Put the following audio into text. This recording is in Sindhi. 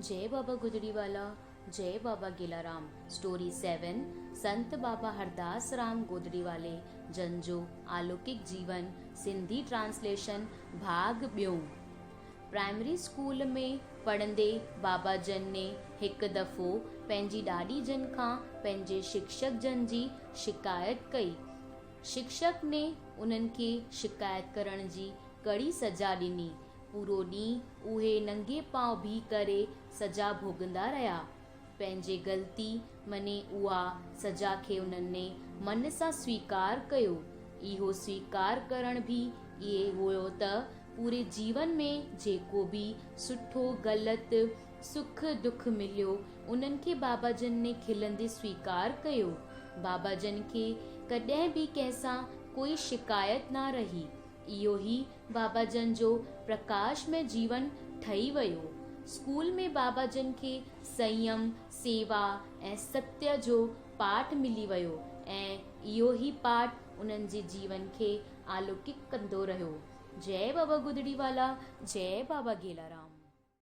جئي بابا گدڙي والا جئي بابا گيلارام اسٽوري سيون سنت بابا هرداس رام گودڙي والي جن جو آلوڪڪ جيون سنڌي ٽرانسليشن ڀاڳ ٻيون پرائمري اسڪول ۾ پڙهندي بابا جن ني هڪ دفعو پنهنجي ڏاڏي جن کان پنهنجي شڪشڪ جن جي شڪايت ڪئي شڪشڪ ني انهن کي شڪايت ڪرڻ جي ڪڙي سزا ڏني پورو ڏينهن اهي ننگي پانء بيهي ڪري سزا ڀوڳندا رهيا. پنهنجي غلطي مڃي اها سزا کي انهن من سان سويڪار ڪيو. اهو سويڪار ڪرڻ به اهي هيو ته پوري جيون ۾ جيڪو به سٺو غلط، سک دک مليو انهن کي بابا جن ني کلندي سويڪار ڪيو. بابا جن کي ڪڏهن به ڪنهن سان ڪوئي شڪايت نه رهي. اهو ئي بابا جن جو پرڪاشمئي جيون ٺهي ويو. اسڪول ۾ بابا جن کي سنيم، سيوا ۽ ستيه جو پاٺ ملي ويو ۽ اهو ئي پاٺ انهن جي جيون کي آلوڪڪ ڪندو رهيو. جئي بابا گدڙي والا، جئي بابا گيلارام.